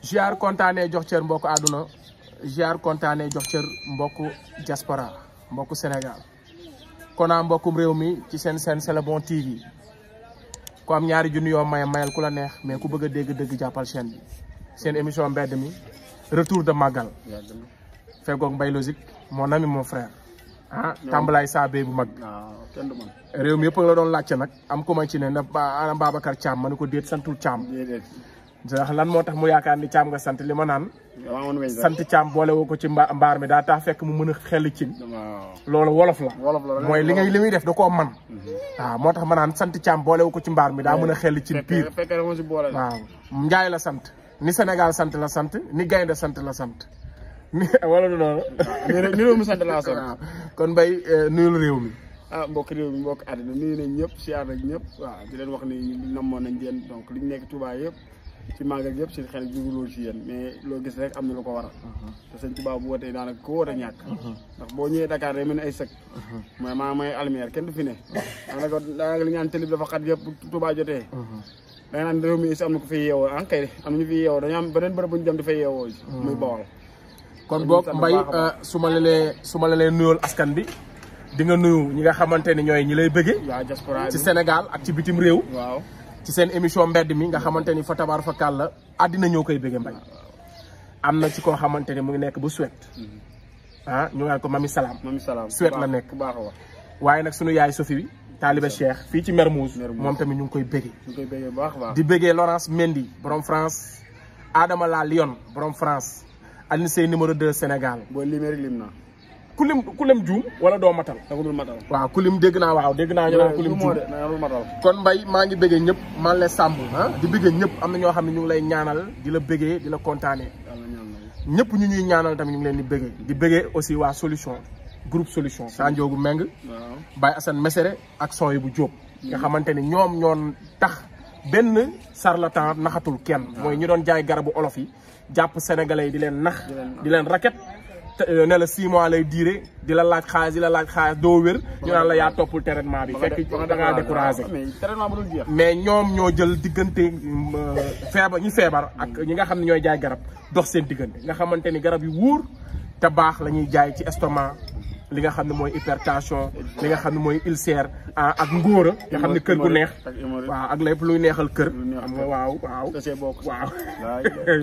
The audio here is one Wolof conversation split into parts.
ziar kontaanee jox cër mbokku àdduna ziar kontaanee jox cër mbokku diaspora mbokku Sénégal konaa mbokkum réew mi ci seen C'est le bon TV ku am ñaari junni yoo mayal ku la neex mais ku bëgg a dégg jàppal chaîne bi seen émission mbedd mi retour de Magal feggoog Mbaye Logique mon ami mon frère ah tàmbalaay saabee bu mag réew mi yëpp la doon laajte nag am ku ma ci ne na ana Babacar Thiam ma ne ko déet santul Thiam ndax lan moo tax mu yaakaar ni Thiam nga sant li ma naan sant Thiam boole woo ko ci mbaar mi daa tax fekk mu mën a xel cin loolu wolof la mooy li muy def da koo man waaw moo tax ma naan sant Thiam boole woo ko ci mbaar mi daa mën a xel cin pire waaw Njaay la sant ni Sénégal sant la sant ni gaynde sant la sant ni wala du noonu ni réew mi sant laa sant waaw kon Mbaye nuyul réew mi ah mbokk réew mi mbokk àddina nuyu nañ ñëpp siyaar nañ ñëpp waaw di leen wax ni namoon nañ leen donc liñ nekk Touba yëpp ci màggal yëpp si xel juguloo si yéen mais loo gis rek am na lu ko waral te sëñ Touba bu wootee daanaka ko woote ñàkk ndax boo ñëwee Dakar day mel ni ay sëg mooy may almière kenn du fi ne daanaka li ñaan télé bi dafa xat yëpp Touba jotee da nga naan réew mi si am na ko fi yeewoo ah kay am nañu fi yeewoo dañu am beneen bërëb bu ñu dem dafay yeewoo muy Bawol kon boog Mbaye su ma la lee nuyool askan bi di nga nuyu ñi nga xamante ni ñooy ñi lay bëggee ci Sénégal ak ci bitim réew waaw ci seen émission mbedd mi nga xamante ni fa tabaar fa kàll la àddina ñoo koy bëggee Mbaye am na ci koo xamante ni mu ngi nekk bu Suède ah ñu naan ko Mami Salam Suède la nekk waaye nag sunu yaay Sophie bi taalibe Cheikh fii ci Mermoz moom tamit ñu ngi koy bëggee di bëggee Laurence Mendy borom France Adama La Lyon borom France Alioune Seye numéro 2 Sénégal boo limee rek lim naa ku lim juum wala doo matal waaw ku lim dégg naa ñu naan ku lim juum kon Mbaye maa ngi bëggee ñëpp man la Samb di bëggee ñëpp am na ñoo xam ne ñu ngi lay ñaanal di la bëggee di la kontaanee ñëpp ñu ñuy ñaanal tamit ñu ngi leen di bëggee aussi waa solution groupe solution Sanjoogu Meng Baye Assane Mesere ak son yi bu Jóob nga xamante ni ñoom ñoon tax benn charlatan naxatul kenn mooy ñu doon jaay garabu olof yi jàpp sénégalais yi di leen nax di leen raket ne la 6 mois lay diire di la laaj xaalis doo wér ñu naan la yaa toppul traitement bi fekk da ngaa découragé mais ñoom ñoo jël diggante feebar ak ñi nga xam ne ñooy jaay garab dox seen diggante nga xamante ni garab yu wóor te baax la ñuy jaay ci estomac li nga xam ne mooy hypertension li nga xam ne mooy ulcère ak ngóora nga xam ne kër gu neex waaw ak lépp luy neexal kër xam nga waaw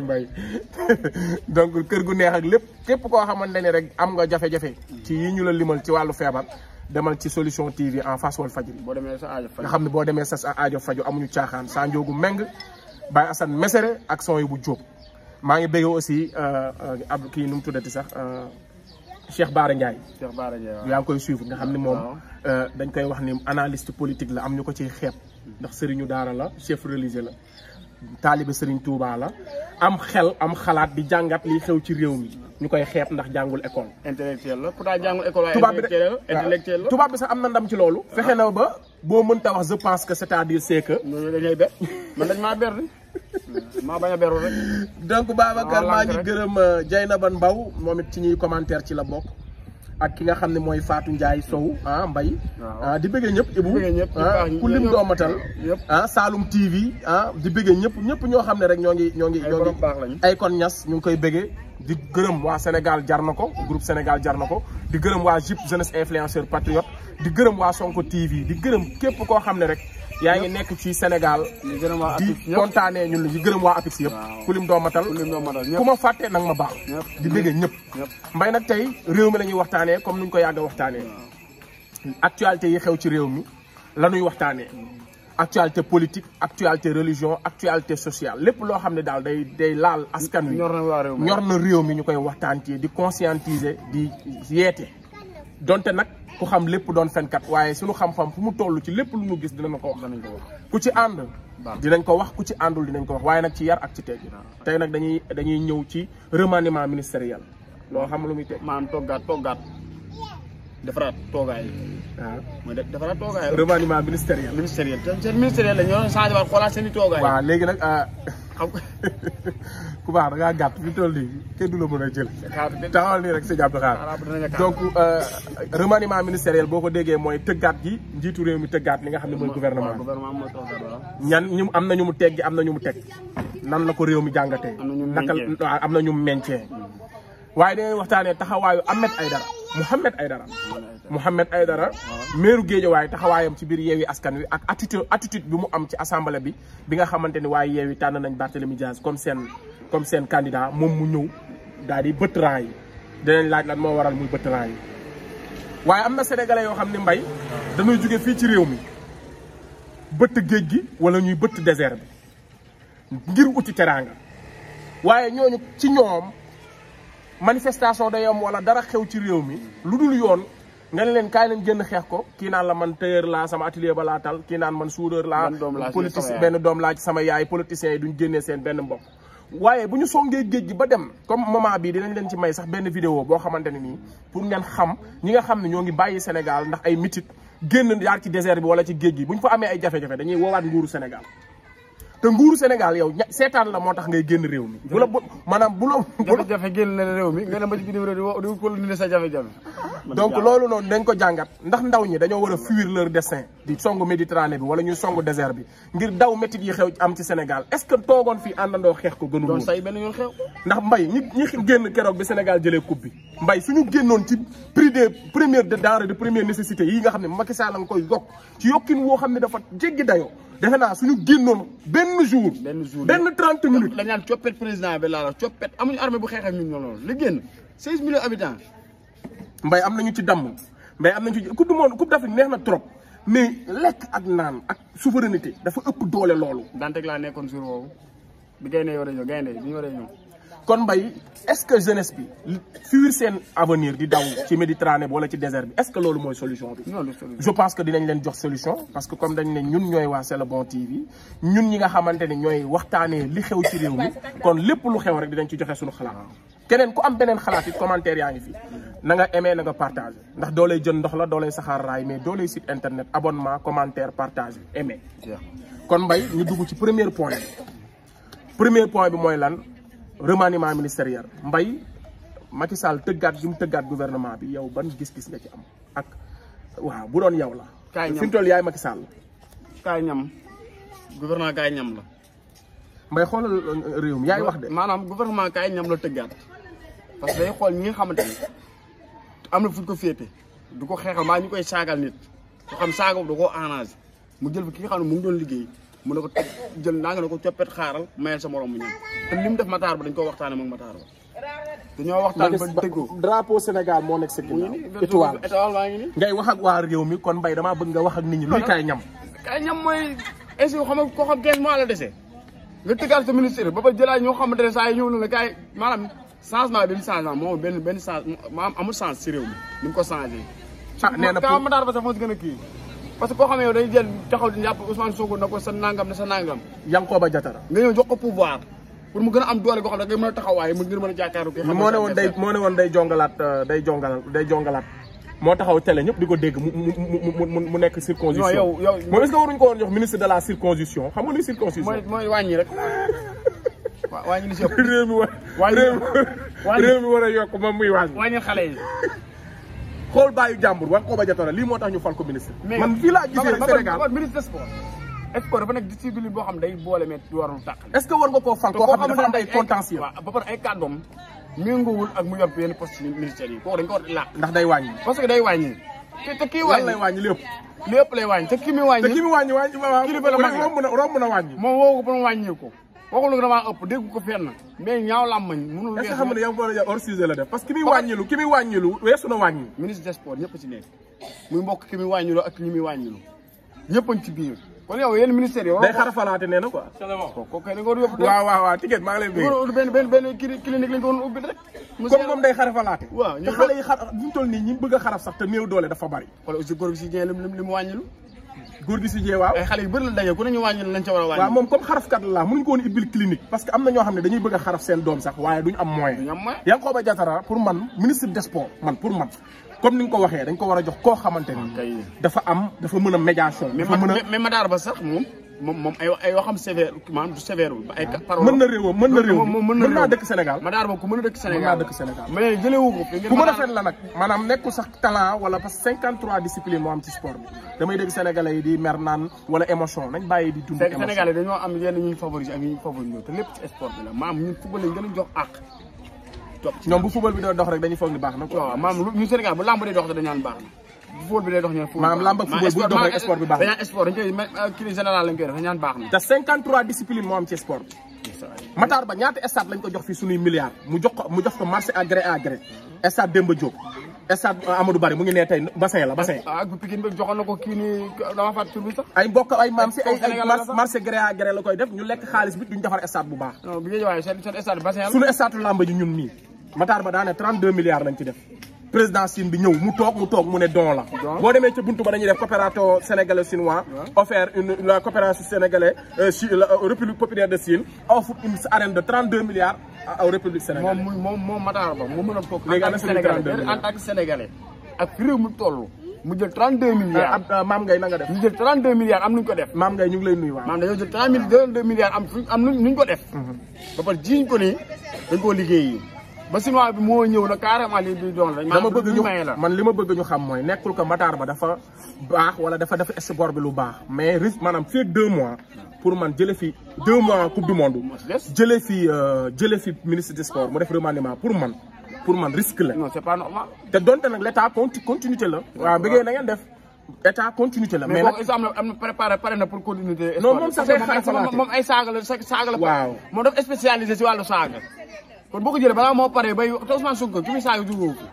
Mbaye donc kër gu neex ak lépp képp koo xamante ne rek am nga jafe-jafe ci yi ñu la limal ci wàllu feebar demal ci solution TV en face Walfadjri nga xam ne boo demee sa aajo faju amuñu caaxaan Sanjoogu Meng Baye Assane Mesere ak son yi bu Jóob maa ngi bëgg aussi ab kii nu mu tuddati sax Cheikh Bara Ndiaye yaa ngi koy suivre nga xam ne moom dañ koy wax ni analyste politique la am ñu ko ciy xeeb ndax sëriñu daara la chef religieux la taalibe Sëriñ Touba la am xel am xalaat di jàngat liy xew ci réew mi ñu koy xeeb ndax jàngul école intellectuel la pourtant jàngul école waaye intellectuel la tubaab bi sax am na ndam ci loolu fexe na ba boo mënta wax je pense que c'est-à-dire c'est que dañuy ber man dañ maa ber maa bañ a beru rek donc Babacar maa ngi gërëm Dieynaba Mbaw moom it ci ñuy commentaire ci la bokk ak ki nga xam ne mooy Fatou Ndiaye Sow Mbaye di bëggee ñëpp Ibou ku lim doomatal Saloum TV di bëggee ñëpp ñoo xam ne rek ñoo ngi ay kon ñas ñu ngi koy bëggee di gërëm waa Sénégal jar na ko groupe Sénégal jar na ko di gërëm waa JIP jeunesse influenceur patriote di gërëm waa Sonko TV di gërëm képp koo xam ne rek yaa ngi nekk ci Sénégal di kontaanee ñun di gërëm waa APIX yëpp ku lim doomatal ku ma fàtte nag ma baax di bëggee ñëpp Mbaye nag tey réew mi la ñuy waxtaanee comme nuñ ko yàgg a waxtaanee actualité yi xew ci réew mi la ñuy waxtaanee actualité politique actualité religion actualité sociale lépp loo xam ne daal day laal askan wi ñor na réew mi ñu koy waxtaan ci di conscientiser di yeete donte nag ku xam lépp doon fenkat waaye suñu xam-xam fu mu toll ci lépp lu ñu gis dinañ ko wax ku ci ànd dinañ ko wax ku ci àndul dinañ ko wax waaye nag ci yar ak ci teggi tey nag dañuy ñëw ci remaniement ministériel loo xam lu muy teg maanaam toggaat defaraat toogaay mooy defaraat toogaay remaniement ministériel seen ministériel la ñoo changé waat xoolaat seen i toogaay waaw léegi nag ku baax da ngaa gàtt fi toll nii kenn du la mën a jël. taxawal nii rek sëñ Abdou Khadre. donc remaniement ministériel boo ko déggee mooy tëggaat gi njiitu réew mi tëggaat li nga xam ne mooy gouvernement bi. ñan ñu am na ñu mu teggi am na ñu mu teg nan la ko réew mi jàngatee. am na ñu meñcee. waaye dañuy waxtaanee taxawaayu Mouhamed Aïdara maire Guédiawaye taxawaayam ci biir Yewwi Askan Wi ak attitude bi mu am ci assemblée bi nga xamante ni waaye Yewwi tànn nañ Barthélémy Dias comme seen candidat moom mu ñëw daal di bëtt rang yi dinañ laaj lan moo waral muy bëtt rang yi. waaye am na sénégalais yoo xam ne mbay dañuy jóge fii ci réew mi bëtt géej gi wala ñuy bëtt désert bi ngir uti teraanga waaye ñooñu ci ñoom. manifestation day am wala dara xew ci réew mi lu dul yoon nga ne leen kaay leen génn xeex ko kii naan la man tailleur laa sama atelier ba laa tal kii naan man soudeur laa politicien benn doom laa ci sama yaay politiciens yi duñ génnee seen benn mbokk waaye bu ñu songee géej gi ba dem comme moment bii dinañ leen ci may sax benn vidéo boo xamante ne nii pour ngeen xam ñi nga xam ne ñoo ngi bàyyi Sénégal ndax ay mitit génn yaar ci désert bi wala ci géej gi bu ñu fa amee ay jafe-jafe dañuy woowaat nguuru Sénégal te nguuru Sénégal yow seetaan la moo tax ngay génn réew mi. bu la maanaam bu la. jafe-jafe génn na réew mi nga dem ba ci biir réew di ko indi sa jafe-jafe. donc loolu noonu dañ ko jàngat ndax ndaw ñi dañoo war a fuir leur destin di songu Méditerranée bi wala ñuy songu désert bi ngir daw métit yi xew am ci Sénégal est-ce que toogoon fii àndandoo xeex ko gënu doon say benn yoon xew. ndax mbay ñi génn keroog bi Sénégal jëlee coupe bi mbay suñu génnoon ci prix des premières denrées de première nécessité yi nga xam ne Macky Sall nga koy yokk ci yokkin woo xam ne dafa jéggi dayoo defe naa suñu génnoon benn jour benn 30 minutes. dañ naan coppet président bi laa la coppet amuñu armée bu xeex ak ñun loolu li génn 16 millions habitants. mbay am nañu ci damm mbay am nañu ci coupe du monde coupe d'Afrique neex na trop mais lekk ak naan ak souveraineté dafa ëpp doole loolu. Dantec laa nekkoon jour boobu bi gaynde war a ñëw gaynde bi ñu war a ñëw. kon mbay est-ce que jeunesse bi fuir seen avenir di daw ci Méditerranée bi wala ci désert bi est-ce que loolu mooy solution bi. je pense que dinañ leen jox solution parce que comme dañ ne ñun ñooy waa C'est le bon TV ñun ñi nga xamante ne ñooy waxtaanee li xew ci réew mi kon lépp lu xew rek dinañ ci joxe suñu xalaat. keneen ku am beneen xalaat it commentaire yaa ngi fi na nga aimé na nga partagé ndax doo lay jën ndox la doo lay saxaar raay mais doo lay site internet abonnement commentaire partagé aimé. kon mbay ñu dugg ci premier point bi mooy lan. remaniement ministériel mbay Macky Sall tëggaat gi mu tëggaat gouvernement bi yow ban gis-gis nga ci am ak waaw bu doon yow la. kaay ñam fi mu toll yaay Macky Sall. kaay ñam gouvernement kaay ñam la. mbay xoolal réew mi yaay wax de. maanaam gouvernement kaay ñam la tëggaat parce que day xool ñi nga xamante ni am na fu ñu ko féete du ko xeexal maa ñu koy saagal nit ku xam saaga da koo arrangé mu jël fi ki nga xam ne mu ngi doon liggéey. mu ne ko teg jël naa nga ne ko coppet xaaral mayel sa morom mu ñam te li mu def Matar Ba dañ ko waxtaane moom Matar Ba dañoo waxtaan ba déggoo drapeau Sénégal moo nekk sa ginnaaw étoile baa ngi nii ngay wax ak waa réew mi kon mbay damaa bëgg nga wax ak nit ñi luy kaay ñam mooy est-ce que xam nga ko xam 15 mois la dese nga tëggaat sa ministère ba ba jëlaat ñoo xamante ne saa yi ñëw na la kaay maanaam changement benn changement moom benn change maanaam amul chance si réew mi ni mu ko changé nee na pour Matar Ba sax moo si gën a kii parce que koo xamee yow day jël taxaw di jàpp Ousmane Sonko na ko sa nangam ne sa nangam. Yankhoba Diattara. nga ñëw jox ko pouvoir pour mu gën a am doole goo xam ne da ngay mën a taxawaay mu ngir mën a jàkkaaru. moo ne woon day jongalaat moo taxaw télé ñëpp di ko dégg mu nekk circoncision. yow moom est-ce que waruñu ko woon jox ministre de la circoncision xam nga luy circoncision. mooy wàññi rek. wàññi li si ëpp. réew mi war a yokk moom muy wàññi. wàññi xale yi. xool bàyyi jàmbur Yankhoba Diattara lii moo tax ñu fal ko ministre. man fii laa gisee Sénégal ministre sport dafa nekk discipline boo xam day boole mais du warul tàq. est-ce que war nga koo fal koo xam ne dafa am ay contentieux. waaw ba pare ay kàddoom méngoowul ak mu yor yenn poste ministère yi kooku dañ ko war a làq. ndax day wàññi. parce que day wàññi. te kii wàññi lay wàññi lépp. lépp lay wàññi te ki mi wàññi. kilifa la romb na wàññi. moom woo ko ba mu wàññi ko. waxul nga damaa ëpp dégg ko fenn mais ñaaw làmmañ mënul. est-ce que xam ne yow hors sujet la def parce que ki muy wàññilu weesu na wàññi. ministre des sports ñëpp ci nekk muy mbokk ki muy wàññilu ak ñi muy wàññilu ñëpp a ci biir kon yow yenn ministère yi. day xarafalaate nee na quoi. kooku kay da nga war a yóbbu. waaw ticket maa ngi lay bëgg. benn clinique lañ ko woon ubbi rek. comme moom day xarafalaate. waaw te xale yi bu ñu toll nii ñi bëgg a xaraf sax te néew doole dafa bari. xool aussi góor gi si li mu wàññilu. góor gi si jee waaw ay xale yu bëri la daje ku ne ñu wàññi lañ ca war a wàññi. waaw moom comme xarafkat la mënuñ ko woon ibbil clinique parce que am na ñoo xam ne dañuy bëgg a xaraf seen doom sax waaye duñ am moyen. Yankhoba Diattara pour man ministre des sports pour man comme ni nga ko waxee dañ ko war a jox koo xamante ni dafa mën a médiation. dafa mën a mais Matar Ba sax moom moom ay waxam sévère maanaam du sévère wul ay parole mën na réewam mën naa dëkk Sénégal Matar Ba ku mën a dëkk Sénégal mais jëlewu ko ku mën a fen la nag maanaam nekkul sax talent wala parce que 53 discipline moo am ci sport bi damay dégg sénégalais yi di mer naan wala émotion nañ bàyyi di dund émotion sénégalais dañoo am yenn ñuy favoriser ak ñuy favoriser te lépp ci sport bi la maam ñun football lañ gën a jox àq ñoom bu football bi dox rek dañuy foog ni baax na waaw maam ñu Sénégal bu lamb day dox dañu naan baax na football bi day dox ñaan maanaam lamb ak football bu dox rek sport bi baax na dañu sport dañ koy kii général lañ koy def ñaan baax na te 53 discipline moo am ci sport bi Matar Ba ñaata stade lañ ko jox fii suñuy milliards mu jox ko marché à gré stade Demba Diop stade Amadou Barry mu ngi nee tey bassin la bassin ak bu Pikine bi joxoon na ko kii nii dama fàtte tur bi sax ay mbokk ay maam si ay marché gré à gré la koy def ñu lekk xaalis bi duñ defar stade bu baax non bi waaye seen stade bassin la suñu stade lamb ji ñun nii Matar Ba daane 32 milliards lañ ci def président Sine bi ñëw mu toog mu ne don la boo demee ca buntu ba dañuy def coopérateur sénégalais chinois offert la coopération sénégalaise la république populaire de Chine offre une arène de 32 milliards à république sénégalaise moom Matar Ba moo mën a toog léegi en tant que sénégalais ak réew mu toll mu jël 32 milliards Maam Ngay na nga def ñu jël 32 milliards am nuñ ko def Maam Ngay ñu ngi lay nuyu waaw maam dañoo jël 32 milliards am nuñ ko def ba pare jiiñ ko ni dañ koo liggéey ba Chinois bi moo ñëw na carrément lii di doon rek dama bëgg ñu man li ma bëgg ñu xam mooy nekkul ko Matar Ba dafa baax wala dafa def sport bi lu baax mais risque maanaam fii ak 2 mois pour man jële fi 2 mois coupe du monde jële fi ministre des sports mu def remaniement pour man risque la non c'est pas normal te donte nag l'état continuité la waaw bëggee na ngeen def état continuité la mais nag am na préparé pare na pour continuité non moom sax moom ay saaga la waaw moom dafa spécialisé si wàllu saaga kon boo ko jëlee balaa moo paree bay te Ousmane Sonko ci muy saaga jógoo ko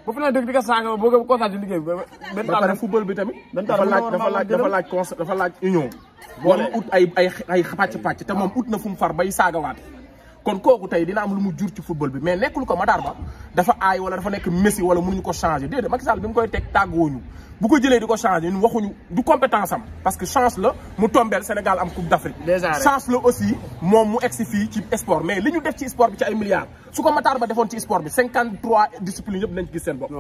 bu fi na dëgg di ko saaga boo ko kontaan ci liggéey bi ba pare football bi tamit dafa laaj union war na ut ay pàcc te moom ut na fu mu far bay saagawaat kon kooku tey dina am lu mu jur ci football bi mais nekkul ko Matar Ba dafa aay wala dafa nekk Messi wala mënuñu ko changer déedéet Macky Sall bi mu koy teg tàggooñu bu ko jëlee di ko changer ñun waxuñu du compétence am parce que chance la mu tombeel Sénégal am coupe d'Afrique chance la aussi moom mu egsi fii ci sport mais li ñu def ci sport bi ci ay milliards su ko Matar Ba defoon ci sport bi 53 disciplines yëpp dinañ ci gis seen bopp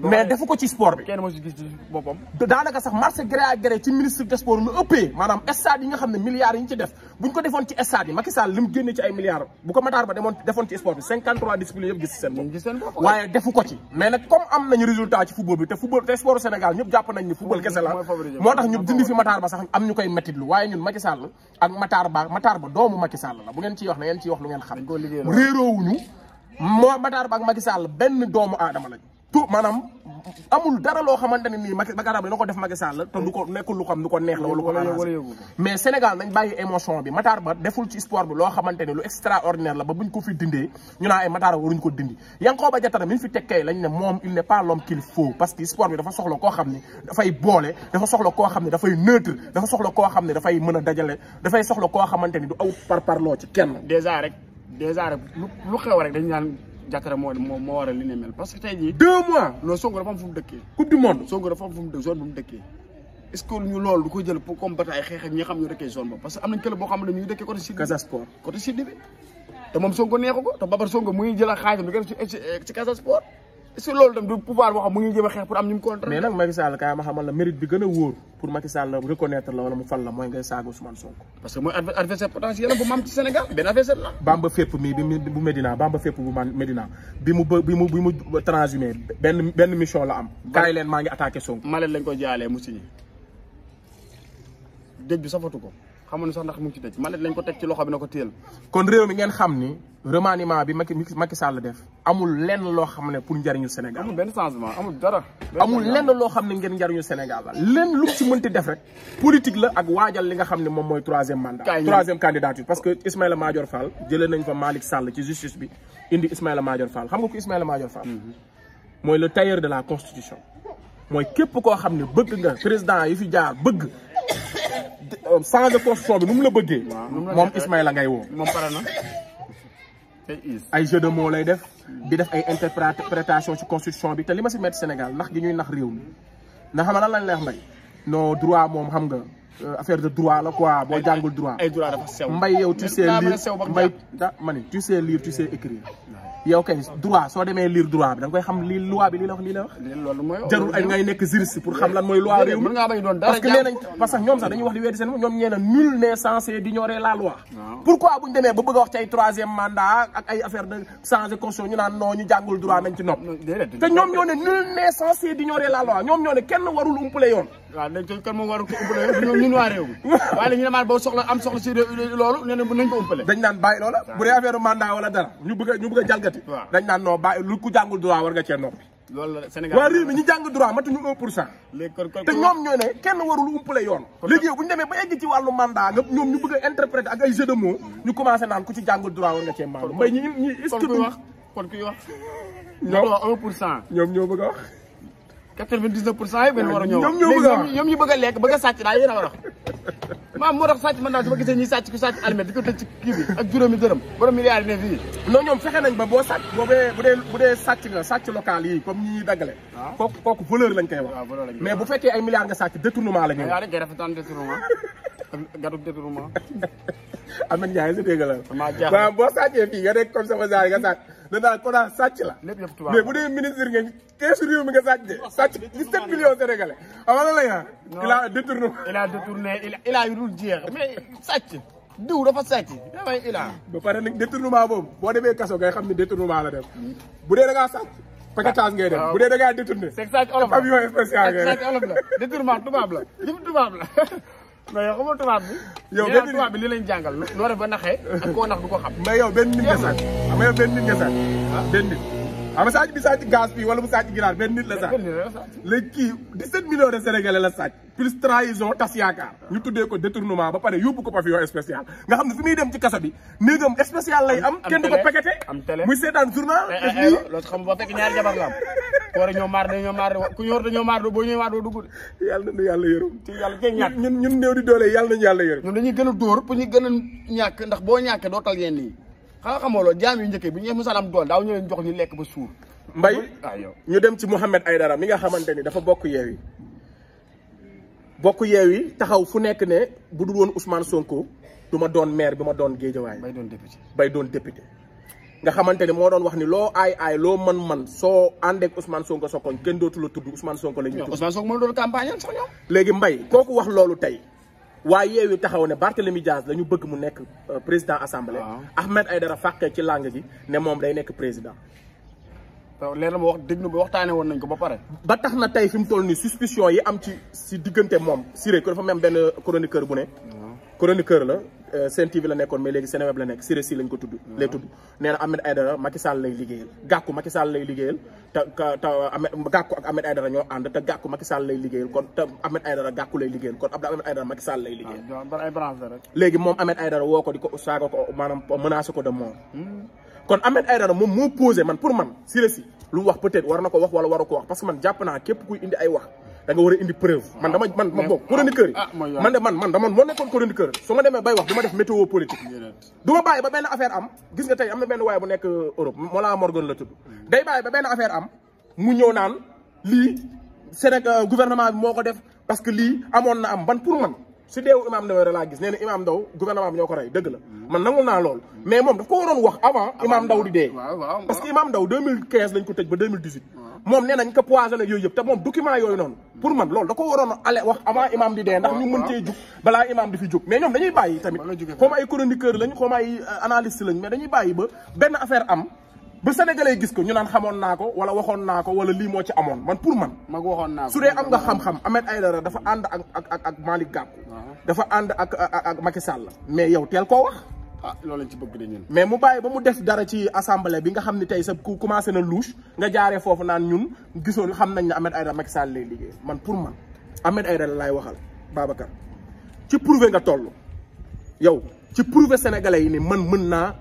mais defu ko ci sport bi kenn moo ci gis ci boppam daanaka sax marché gré à gré ci ministre des sports lu ëppee maanaam stade yi nga xam ne milliards yi ñu ci def buñ ko defoon ci stade yi Macky Sall li mu génne ci ay milliards bu ko Matar Ba defoon ci sport bi 53 disciplines yëpp gis seen bopp waaye defu ko ci mais nag comme am nañu résultat ci football bi te sport Sénégal ñëpp jàpp nañ ni football kese la moo tax ñu dindi fi Matar Ba sax am ñu koy mettitlu waaye ñun Macky Sall ak Matar Ba doomu Macky Sall la bu ngeen ciy wax na ngeen ciy wax lu ngeen xam réeroowuñu moo Matar Ba ak Macky Sall benn doomu aadama lañ tout maanaam amul dara loo xamante ne nii Matar Ba dina ko def Macky Sall te du ko nekkul lu xam lu ko neex la wala lu ko mais Sénégal nañ bàyyi émotion bi Matar Ba deful ci sport bi loo xamante ne lu extraordinaire la ba buñ ko fi dindee ñu naa ay Matar Ba waruñ ko dindi Yankhoba Diattara mi fi tekkee lañ ne moom il n'est pas l'homme qu'il faut parce que sport bi dafa soxla koo xam ne dafay boole dafa soxla koo xam ne dafay neutre dafa soxla koo xam ne dafay mën a dajale dafay soxla koo xamante ni du aw parloo ci kenn déjà rek lu xew rek dañ naan Diattara moo waral li ne mel parce que tey jii 2 mois non Sonko dafa am fu mu dëkkee coupe du monde Sonko dafa am fu mu dëkk zone bu mu dëkkee est-ce que ñu loolu du ko jël pour combattre ay xeex ak ñi nga xam ñu dëkkee zone boobu parce que am nañ club boo xam ne ñu ngi dëkkee côté sud Casa Sport côté sud bi te moom Sonko neexu ko te Babar Sonko mu ngi jël ak xaalisam di ko def ci Casa Sport est-ce que loolu tam du pouvoir boo xam mu ngi jëm a xeex pour am ñu mu contrat mais nag Macky Sall kaay ma xamal la mérite bi gën a wóor pour Macky Sall reconnaître la wala mu fal la mooy ngay saaga Ousmane Sonko parce que mooy adversaire potentiel bu mu am ci Sénégal benn adversaire la Bamba Fépp mii bu Médina Bamba Fépp bu Médina bi mu transhumé benn mission la am kaay leen maa ngi attaqué Sonko Malette lañ ko jaalee mu signé dëj bi safatu ko xamuñu sax ndax mu ngi ci dëj Malette lañ ko teg ci loxo bi na ko téel kon réew mi ngeen xam ni remaniement bi Macky Sall def amul lenn loo xam ne pour njariñu Sénégal amul benn changement amul dara amul lenn loo xam ne ngeen njariñu Sénégal la lenn lu ci mënti def rek politique la ak waajal li nga xam ne moom mooy 3e mandat 3e candidature parce que Ismaïla Madior Fall jëlee nañ fa Malick Sall ci justice bi indi Ismaïla Madior Fall xam nga ko Ismaïla Madior Fall mooy le tailleur de la constitution mooy képp koo xam ne bëgg nga président yi fi jaar bëgg changer constitution bi nu mu la bëggee moom Ismaïla ngay woo moom pare na ay jeu de mots lay def di def ay interprétation ci constitution bi te li ma si metti Sénégal ndax gi ñuy nax réew mi ndax xam nga lan lañ lay wax mbay non droit moom xam nga affaire de droit la quoi boo jàngul droit ay droit dafa sew mbay yow tu sais lire mbay da ma ni tu sais lire tu sais écrire yow kay droit soo demee lire droit bi da nga koy xam lii loi bi lii la wax lii la wax. loolu mooy jarul ay ngay nekk juriste pour xam lan mooy loi réew mi parce que nee nañ parce que ñoom sax dañuy wax di weddi seen ñoom ñee na nul n'est censé d'ignorer la loi. pourquoi buñu demee ba bëgg a wax ci ay 3e mandat ak ay affaire de changer constitution ñu naan non ñu jàngul droit nañ ci nopp te ñoom ñoo ne nul n'est censé d'ignorer la loi ñoom ñoo ne kenn warul umpale yoon. waaw dañ ko kan moom warul ko umpale yoon ñun waa réew mi waaye ñu ne maan boo soxla am soxla si loolu nee na nañ ko umpale dañ naan bàyyi loola bu dee affaire mandat wala dara ñu bëgg a jalgati dañ naan non bàyyi lu ku jàngul droit war nga cee noppi. loolu la Sénégal waa réew mi ñu jàng droit matuñu 1%. léegi kon te ñoom ñoo ne kenn warul umpale yoon. léegi yow bu ñu demee ba egg ci wàllu mandat nga ñoom ñu bëgg a interpréter ak ay jeu de mots ñu commencé naan ku ci jàngul droit war nga cee maandu. mbay ñi est-ce que kon kuy wax ñoo wax 1%. ñoom ñoo bëgg a wax. 99% yi benn war a ñëw ñoom ñoo bëgg a wax ñoom ñu bëgg a lekk bëgg a sàcc daal yéen a war a wax. maam moo tax sàcc man daal su ma gisee ñuy sàcc ku sàcc almet di ko tëj ci kii bi ak juróomi dërëm borom milliards yi ne fii. non ñoom fexe nañ ba boo sàcc bu dee sàcc nga sàcc local yi comme ñi ñuy daggale. waaw kooku voleur lañ koy wax. mais bu fekkee ay milliards nga sàcc détournement la ñu. waaw rek ngay rafetaan détournement ak gàddu détournement. Ahmed Ndiaye sa dégg la. waaw boo sàccee fii nga nekk comme sama genre nga sàcc danaa ko daal sàcc la. mais bu dee ministre nga keesu réew mi nga sàcc de sàcc 17 millions sénégalais xam nga lan la ñu il a détourné. il a yu dul jeex mais sàcc diw dafa sàcc damay il a. ba pare nag détournement boobu boo demee kaso ngay xam ne détournement la def bu dee da ngaa sàcc paquetage ngay def bu dee da ngaa détourné. c'est sàcc olof la avion spécial ngay def sàcc olof la détournement tubaab la yëpp tubaab la. mais yow xamal tubaab bi. yow benn nit tubaab bi li lañ jàngal noo def ba naxee ak koo nax du ko xam. mais yow benn nit nga sàcc xam nga yow benn nit nga sàcc. benn nit xam nga sàcc bi sàcc gaz bi wala mu sàcc ginaar benn nit la sàcc. léegi kii 17 millions de sénégalais la sàcc plus trahison tas yaakaar ñu tuddee ko détournement ba pare yóbbu ko pavillon spécial nga xam ne fi muy dem ci kaso bi néegam spécial lay am. kenn du ko paqueté am télé muy seetaan journal. loolu xam ba fekk ñaari jabar la am. ko war a ñoo maar dañoo maar ku ñor dañoo maar boo ñëwee waar doo dugg. yàlla nañu yàlla yërëm. ci yàlla kenn ñàkk ñun néew di doole yàlla nañu yàlla yërëm. ñun dañuy gën a dóor pour ñu gën a ñàkk ndax boo ñàkkee doo tal yenn yi xamoo loolu jaam yu njëkkee bi ñu musal am dool daaw ñu leen jox ñu lekk ba suur. Mbay ñu dem ci Mouhamed Aïdara mi nga xamante ni dafa bokk yeewi taxaw fu nekk ne bu dul woon Ousmane Sonko du ma doon maire bi ma doon Géejawaay bay doon député nga xamante ni moo doon wax ni loo aay loo man soo àndeek Ousmane Sonko sa koñ kenn dootu la tudd Ousmane Sonko la ñuy tudd. Ousmane Sonko moo doon campagne sax ñoom. léegi Mbay kooku wax loolu tey waaye yeewi taxaw ne Barthélémy Dias la ñu bëgg mu nekk président assemblée. Ahmed Aïdara fàqee ci langue ji ne moom day nekk président. leer na ma wax dégg na ba waxtaanee woon nañ ko ba pare. ba tax na tey fi mu toll nii suspicion yi am si diggante moom Siré ko dafa même benn chroniqueur bu ne. chroniqueur la Sen TV la nekkoon mais léegi Seneweb la nekk Siré si lañ ko tudd. lay tudd nee na Ahmed Aïdara Macky Sall lay liggéeyal Gakou Macky Sall lay liggéeyal te Gakou ak Ahmed Aïdara ñoo ànd te Gakou Macky Sall lay liggéeyal kon te Ahmed Aïdara Gakou lay liggéeyal kon Ahmed Aïdara Macky Sall lay liggéeyal. waaw ay branche la rek. léegi moom Ahmed Aïdara woo ko di ko saaga ko maanaam menacé ko de mort. kon Ahmed Aïdara moom moo posé man pour man Siré si lu mu wax peut-être war na ko wax wala waru ko wax parce que man jàpp naa képp kuy indi ay wax da nga war a indi preuve man ma bokk chroniqueur yi man dama moo nekkoon chroniqueur su ma demee bay wax du ma def météo politique du ma bàyyi ba benn affaire am gis nga tey am na benn waaye bu nekk Europe Mollah Morgun la tudd day bàyyi ba benn affaire am mu ñëw naan lii Sénégal gouvernement bi moo ko def parce que lii amoon na am ban pour man su deewu Imam Ndao laa gis nee na Imam Ndao gouvernement bi ñoo ko rey dëgg la man nangul naa loolu mais moom daf ko waroon wax avant Imam Ndao di dee parce que Imam Ndao 2015 lañ ko tëj ba 2018 moom nee nañ ko poisonné yooyu yëpp te moom document yooyu noonu pour man loolu da ko waroon ale wax avant Imam di dee ndax ñu mën cee jug balaa Imam di fi jóg mais ñoom dañuy bàyyi tamit xaw ma ay chroniqueur lañ xaw ma ay analyste lañ mais dañuy bàyyi ba benn affaire am ba sénégalais gis ko ñu naan xamoon naa ko wala waxoon naa ko wala lii moo ci amoon man pour man su dee am nga xam-xam Ahmed Aïdara dafa ànd ak Malick Gakou dafa ànd ak Macky Sall mais yow teel koo wax loolu lañ ci bëgg de ñun mais mu bàyyi ba mu def dara ci assemblée bi nga xam ne tey sa ku commencé na louche nga jaaree foofu naan ñun gisoon xam nañ ne Ahmed Aïdara Macky Sall lay liggéey man pour man Ahmed Aïdara laay waxal Babacar ci prouver nga toll yow ci prouver sénégalais yi ni man mën naa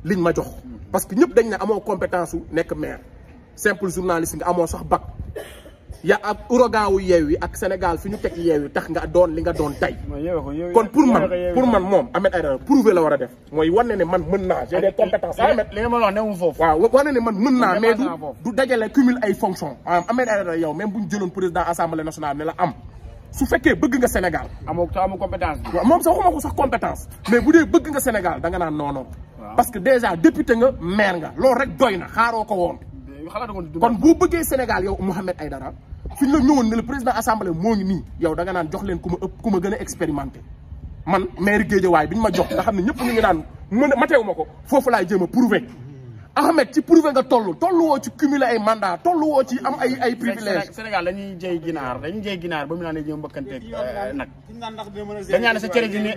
liñ ma jox parce que ñëpp dañ ne amoo compétence su nekk maire simple journaliste nga amoo sax bac ya ak ouragan wu Yewwi ak Sénégal fi ñu teg Yewwi tax nga doon li nga doon tey kon pour man moom Ahmed Aïdara prouver la war a def mooy wane ne man mën naa j'ai des compétences li nga ma wax newul foofu waaw wane ne man mën naa mais du dajale cumul ay fonctions Ahmed Aïdara yow même bu ñu jëloon président assemblée nationale ne la am su fekkee bëgg nga Sénégal amoo compétence bi waaw moom sax waxuma ko sax compétence mais bu dee bëgg nga Sénégal da nga naan non parce que déjà député nga maire nga loolu rek doy na xaaroo ko woon. kon boo bëggee Sénégal yow Mouhamed Aïdara fi ñu la ñëwoon ne le président assemblée moo ngi nii yow da nga naan jox leen ku ma gën a expérimenté man maire Guédiawaye bi ñu ma jox nga xam ne ñëpp ñu ngi naan mateewu ma ko foofu laay jéem a prouver Ahmed ci prouver nga tollu woo ci cumuler ay mandat tollu woo ci am ay privilège. Sénégal dañuy jëy ginaar ba mu naan ne ñoom mbëkkanteeg nag dañ naan sa cere ji ne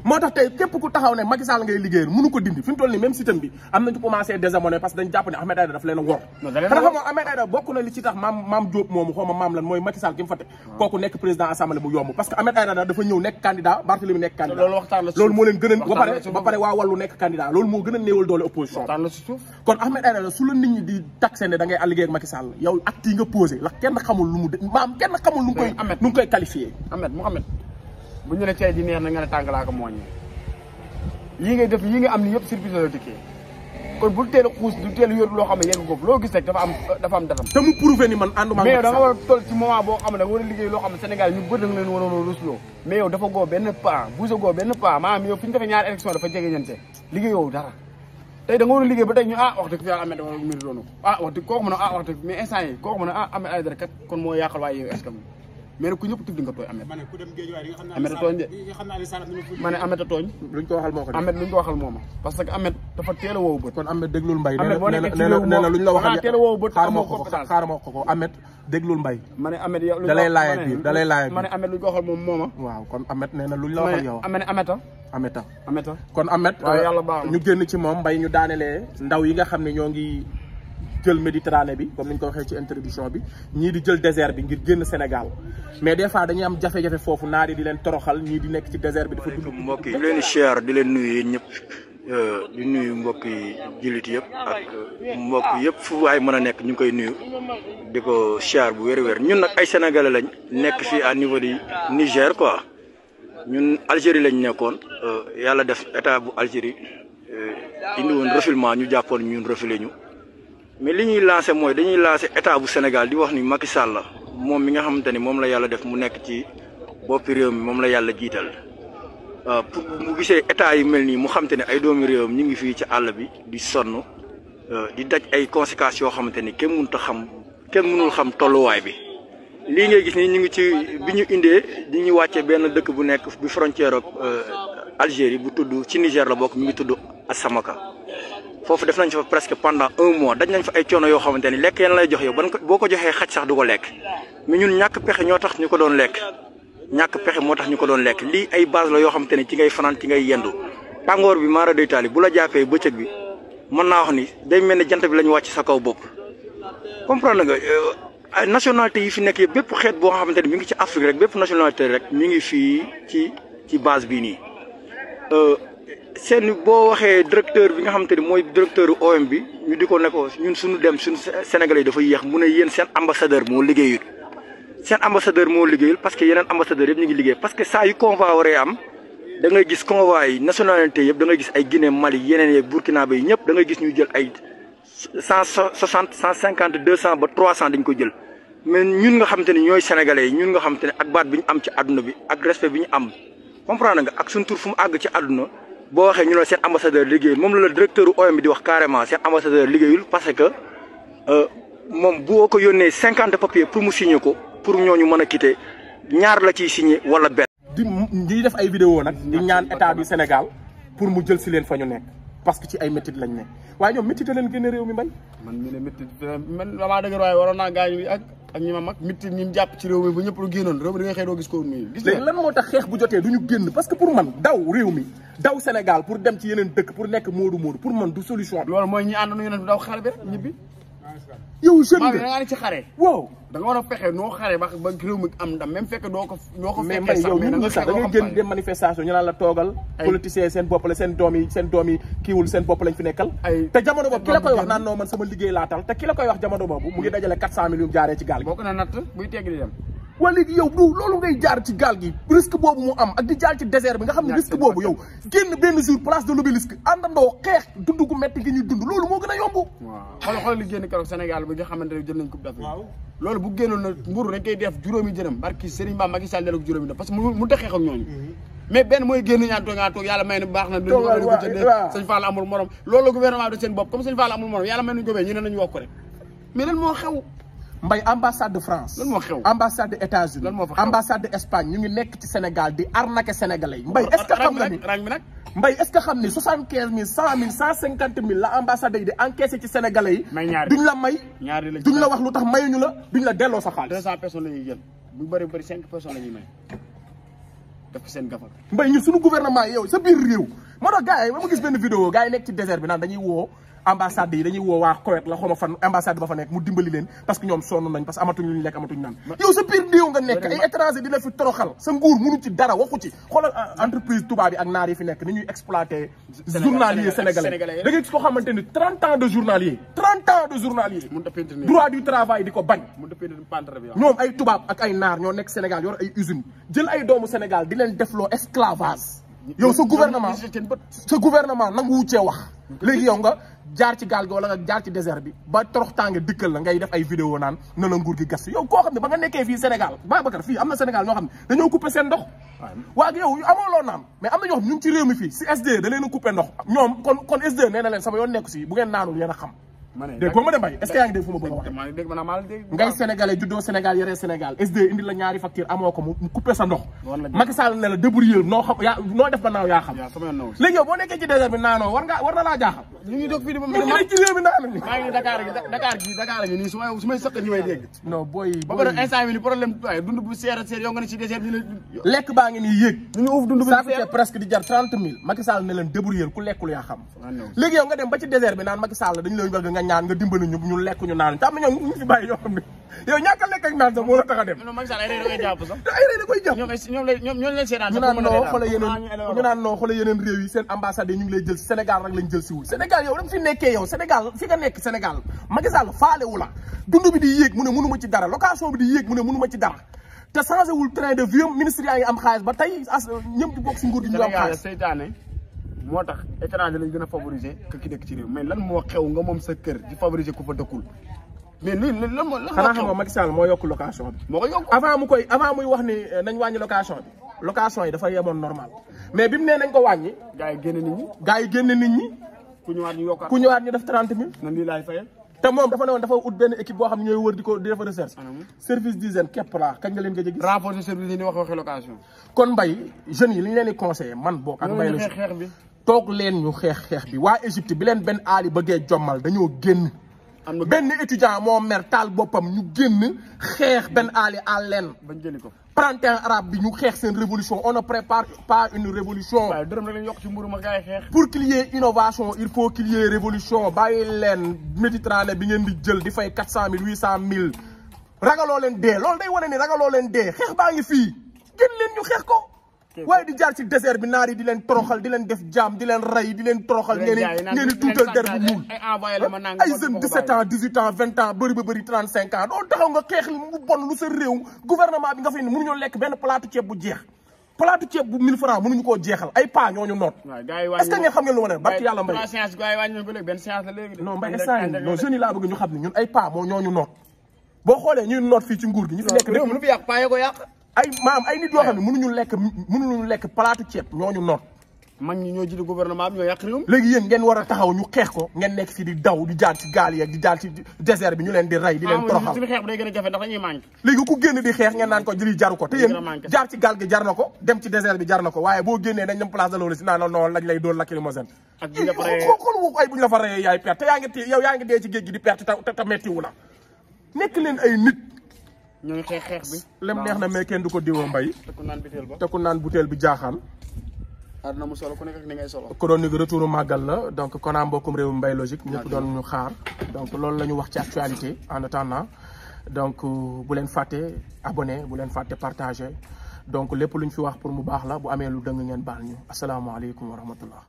moo tax tey képp ku taxaw ne Macky Sall ngay liggéeyal mënu ko dindi fi mu toll nii même système bi am nañu commencé désamoné parce que dañu jàpp ne Ahmed Aïdara daf leen a wor xanaa xamoo Ahmed Aïdara bokk na li ci tax maam Diop moomu xaw ma maam lan mooy Macky Sall ki mu fa teg kooku nekk président assemblée mu yomb parce que Ahmed Aïdara dafa ñëw nekk candidat Barthélémy nekk candidat loolu moo leen gën a ba pare waa Wallu nekk candidat loolu moo gën a néewal doole opposition kon Ahmed Aïdara su la nit ñi di taxé ne da ngay allié ak Macky Sall yow acte yi nga posé la kenn xamul lu mu kenn xamul lu mu koy qualifié Mouhamed bu ñu ne cey di neex na nga ne tàngalaa ko mooñ yii ngay def yii nga am ni yëpp service la dikkee kon bul teel a xuus du teel a yor loo xam ne yegg ko loo gis rek dafa am datam te mu prouvé ni man ànduma mais yow da nga war a toll ci moment boo xam ne da nga war a liggéey loo xam ne Sénégal ñu bëri nga leen waroon rusloo mais yow dafa goo benn pas buusa goo benn pas maanaam yow fi ñu defee ñaari élection dafa jege ñante liggéeyoo dara tey da nga war a liggéey ba tey ñu wax dëgg fi yàlla Ahmed wala mil doonu wax dëgg kooku mën a wax dëgg mais instant yi kooku mën a Ahmed Aïdara kat kon moo yàqal waaye yow est-ce que mais nag ku ñëpp tudd nga tooñ Ahmed Ahmed a tooñ de ma ne Ahmed a tooñ luñ ko waxal moo ko Ahmed luñ ko waxal mooma parce que Ahmed dafa teel a woowu bët kon Ahmed déglul Mbaye Ahmed boo nekkee ci réew nee na luñ la waxal teel a woowu bët amoo compétence xaaral ma wax ko Ahmed déglul Mbaye ma ne Ahmed yow da lay laaya biir da lay laaya biir ma ne Ahmed luñ ko waxal moom mooma waaw kon Ahmed nee na luñ la waxal yow ma ne Ahmed kon Ahmed ñu génn ci moom Mbaye ñu daanelee ndaw yi nga xam ne ñoo ngi jël Méditerranée bi comme ni ñu ko waxee ci introduction bi ñii di jël désert bi ngir génn Sénégal mais des fois dañuy am jafe-jafe foofu naar yi di leen toroxal ñii di nekk ci désert bi dafa dund. mbokk yi di leen siyaar di leen nuyu yéen ñëpp di nuyu mbokk yi jullit yëpp ak mbokk yëpp fu waay mën a nekk ñu ngi koy nuyu di ko siyaar bu wér-wér ñun nag ay sénégalais lañ nekk fii à niveau du Niger quoi ñun Algérie lañ nekkoon yàlla def état bu Algérie indi woon refoulement ñu jàppoon ñun refulé ñu. mais li ñuy lancé mooy dañuy lancé état bu Sénégal di wax ni Macky Sall la moom mi nga xamante ni moom la yàlla def mu nekk ci boppi réew mi moom la yàlla jiital pour mu gisee état yi mel nii mu xamante ne ay doomi réewam ñu ngi fii ci àll bi di sonn di daj ay conséquences yoo xamante ni kenn mënul xam tolluwaay bi. lii ngay gis ni ñu ngi ci bi ñu indee di ñu wàcce benn dëkk bu nekk bi frontière ak Algérie bu tudd ci Niger la bokk mi ngi tudd Assamaka. foofu def nañ fa presque pendant 1 mois daj nañ fa ay coono yoo xamante ni lekk yeen lay jox yow boo ko joxee xaj sax du ko lekk mais ñun ñàkk pexe ñoo tax ñu ko doon lekk lii ay base la yoo xamante ni ci ngay fanaan ci ngay yendu tàngoor bi maara day taali bu la jàppee bëccëg bi mën naa wax ni day mel ne jant bi la ñu wàcc sa kaw bopp comprendre nga nationalité yi fi nekk yëpp bépp xeet boo xamante ni mi ngi ci Afrique rek bépp nationalité rek mi ngi fii ci base bii nii seen boo waxee directeur bi nga xamante ni mooy directeur OM bi ñu di ko ne ko ñun suñu dem suñu Sénégalais yi dafa yéex mu ne yéen seen ambassadeur moo liggéeyul parce que yeneen ambassadeur yëpp ñu ngi liggéey parce que saa yu convoi waree am da ngay gis convoi yi nationalité yëpp da ngay gis ay Guinée Mali yeneen yeeg Burkinabé yi ñëpp da ngay gis ñu jël ay 160 150 200 ba 300 dañ ko jël mais ñun nga xamante ni ñooy sénégalais yi ñun nga xamante ne ak baat bi ñu am ci àdduna bi ak respect bi ñu am comprendre nga ak suñu tur fu mu àgg ci àdduna boo waxee ñu ne seen ambassadeur liggéeyul moom la directeur OM bi di wax carrément seen ambassadeur liggéeyul parce que moom boo ko yónnee 50 papiers pour mu signer ko pour ñooñu mën a quitter ñaar la ciy signer wala benn. di def ay vidéo nag di ñaan état du Sénégal pour mu jël si leen fa ñu nekk parce que ci ay métit lañ nekk waaye ñoom métit leen génne réew mi mbay. man mi ne métit man damaa dëgg waaye waroon naa gaañu bi ak ñi ma mag métit ñi mu jàpp ci réew mi bu ñëpp lu génnoon réew mi da nga xëy doo gis ko nuyu. léegi lan moo tax xeex bu jotee du ñu génn parce que pour man daw réew mi daw Sénégal pour dem ci yeneen dëkk pour nekk moodu pour man du solution bi. loolu mooy ñi ànd nañu ne daw xare bi rek ñibbi. yow jeune bi da ngaa ne ci xare. waaw da nga war a fexe noo xare ba réew mi am ndam même fekk doo ko mais yow nit ñi sax da ngay génn dem manifestation ñu naan la toogal politiciens seen bopp la seen doom yi kiiwul seen bopp lañ fi nekkal te jamono boobu ki la koy wax naan noo man sama liggéey laatal te ki la koy wax jamono boobu mu ngi dajale 400 millions jaaree ci gaal gi boo ko na natt buy tegg di dem wala léegi yow du loolu ngay jaar ci gaal gi risque boobu mu am ak di jaar ci désert bi nga xam ne risque boobu yow génn benn jour place de l'Obélisque àndandoo xeex dund gu metti gi ñuy dund loolu moo gën a yomb xool li génn keroog Sénégal bi nga xamante ne jël nañ coupe d'Afrique loolu bu génnoon na mburu dañ koy def juróomi jërëm barki Serigne Ba Macky Sall delloo ko juróomi def parce que mu tax xeex ak ñooñu mais benn mooy génn ñaan toog yàlla may na baax na duñu ko jëndee sëñ Fall amul morom loolu la gouvernement bi de seen bopp comme sëñ Fall amul morom yàlla may nañu ko ñu ne nañu wokk rek mais lan moo xew Mbaye ambassade de France lan moo xew ambassade de États-Unis lan moo fa xew ambassade de Espagne ñu ngi nekk ci Sénégal di arnaquer sénégalais yi Mbaye est-ce que xam nga ni rang bi nag Mbaye est-ce que xam ni 75 000 100 000 150 000 la ambassade yi di encaissé ci sénégalais yi duñ la may duñ la wax lu tax mayuñu la duñ la delloo sa xaalis 200 personnes la ñuy jël bu bëri 5 personnes la ñuy may def ko seen gafal Mbaye ñun suñu gouvernement yow sa biir réew moo tax gars yi ma gis benn vidéo gars yi nekk ci désert bi naan dañuy woo ambassade yi dañuy woo waa Koweït la xawma fan ambassade ba fa nekk mu dimbali leen parce que ñoom sonn nañ parce que amatuñ lu ñu lekk amatuñ naan yow sa biir réew nga nekk ay étranger di la fi toroxal sa nguur mënu ci dara waxu ci xoolal entreprise tubaab yi ak naar yi fi nekk ni ñuy exploité journalier sénégalais da ngay gis koo xamante ni 30 ans de journalier droit du travail di ko bañ ñoom ay tubaab ak ay naar ñoo nekk Sénégal yor ay usine jël ay doomu Sénégal di leen defloo esclavage yow sa gouvernement nangu wuccee wax léegi yow nga jaar ci gaal gi wala nga jaar ci désert bi ba torox tànge dikkal la ngay def ay vidéo naan na la nguur gi gas yow koo xam ne ba nga nekkee fii Sénégal Babacar fii am na Sénégal ñoo xam ne dañoo coupé seen ndox waaye yow amoo loo naan mais am na ñoo xam ñu ngi ci réew mi fii si SDE da leen a coupé ndox ñoom kon SDE nee na leen sama yoon nekku si bu ngeen naanul yéen a xam dégg nga ma dem Mbaye est-ce que yaa ngi dégg fu ma bëgg a wax ngay sénégalais juddoo Sénégal yoree Sénégal SDE indi la ñaari facture amoo ko mu coupé sa ndox Macky Sall ne la débrouiller noo xam yaa noo def ba naaw yaa xam léegi yow boo nekkee ci désert bi naanoo war na laa jaaxal ñu ngi toog fii di ma ci réew mi naanu maa ngi Dakar gi nii su may sëq ñi may dégg non booy ba pare instant bi ni problème waaye dund bu seer yow nga ne ci désert ñu ne lekk baa ngi nii yéeg ñu uuf dund bu ça fait presque di jar 30 000 Macky Sall ne leen débrouiller ku lekkul yaa xam léegi yow nga dem ba ci désert bi naan Macky Sall dañu leen bëgg nga ñaan nga dimbali ñu lekk ñu naan te am na ñoom ñu fi bàyyi yoo xam ne yow ñàkk a lekk ak naan sax moo la tax a dem Macky Sall ay rey da koy jàpp sax ay rey da koy jàpp ñoo leen seetaan ñu naan noo xoolal yeneen réew yi seen ambassade yi ñu ngi lay jël Sénégal rek lañ jël si wul Sénégal yow dama fi nekkee yow Sénégal fi nga nekk Sénégal Macky Sall faalewu la dund bi di yéeg mu ne mënuma ci dara location bi di yéeg mu ne mënuma ci dara te changé wul train de vie ministre yaa ngi am xaalis ba tey ñëpp di bokk si nguur gi ñu am xaalis seytaane moo tax étranger lañ gën a favoriser que ki dëkk ci réew mais lan moo xew nga moom sa kër di favoriser ku fa dëkkul mais lii lan moo xanaa xam nga Macky Sall moo yokk location bi moo ko yokk avant muy wax ni nañ wàññi location bi location yi dafa yemoon normal mais bi mu nee nañ ko wàññi gars yi génne nit ñi ku ñëwaat ñu yokkaat ku ñëwaat ñu def 30 000 nan lii laay fayal te moom dafa ne woon dafa ut benn équipe boo xam ne ñooy wër di def recherche service d'hygiène képp laa kañ nga leen gëj a gis renforcer service yi ni waxi location kon Mbaye jeunes yi li ñu leen di conseillé man boo ak Mbaye la xeex bi toog leen ñu xeex bi waa Égypte bi leen Ben Ali bëggee jommal dañoo génn benn étudiant moo mer taal boppam ñu génn xeex Ben Ali à leen bañ jëli ko printemps arabe bi ñu xeex seen révolution on ne prépare pas une révolution waaye dërëm rek lañ yokk ci mburu ma gars yi xeex pour qu'il y ait innovation il faut qu'il y ait révolution bàyyi leen Méditerranée bi ngeen di jël di fay 400 000 800 000 ragaloo leen dee loolu day wane ni ragaloo leen dee xeex baa ngi fii génn leen ñu xeex ko waaye di jaar ci désert bi naar yi di leen toroxal di leen def jaam di leen rey di leen toroxal ngeen di tuutal der bu ñuul ay jeunes 17 ans 18 ans 20 ans bëri ba bëri 35 ans doo taxaw nga xeex li mu bon lu sa réew gouvernement bi nga fay ne mënuñoo lekk benn plaatu ceeb bu jeex plaatu ceeb bu 1000 francs mënuñu koo jeexal ay paa ñooñu noot est-ce que ngeen xam ngeen lu ma ne barki yàlla Mbaye non Mbaye instant non jeunes yi laa bëgg ñu xam ne ñun ay paa moo ñooñu noot boo xoolee ñuy noot fii ci nguur gi ñu fi nekk réew mënu fi yàq paa ko yàq ay maam ay nit yoo xam ne mënuñu lekk plaatu ceeb ñooñu noot mag ñi ñoo jiite gouvernement bi ñoo yàq réew mi léegi yéen ngeen war a taxaw ñu xeex ko ngeen nekk fii di daw di jaar ci gaal yi di jaar ci désert bi ñu leen di rey di leen toroxal suñu xeex bi day gën a jafe ndax dañuy manqué léegi ku génn di xeex ngeen naan ko jëli jaru ko te yéen jaar ci gaal gi jar na ko dem ci désert bi jar na ko waaye boo génnee dañ dem place de l'Obélisque naan non lañ lay doon lacrymogène xool ay bu ñu la fa reyee yaay perte te yaa ngi dee ci géej gi di perte te mettiwu la nekk leen ay nit ñu ngi xeex bi lem neex na mais kenn du ko diwoo Mbaye te ku naan butéel bi jaaxaan aduna mu solo ku nekk ak ni ngay solo chronique retouru màggal la donc kon am mbokkum réew Mbaye Logique ñëpp doon ñu xaar donc loolu la ñu wax ci actualité en attendant donc bu leen fàtte abonné bu leen fàtte partagé donc lépp lu ñu fi wax pour mu baax la bu amee lu dëng ngeen baal ñu asalaamaaleykum wa rahmatullah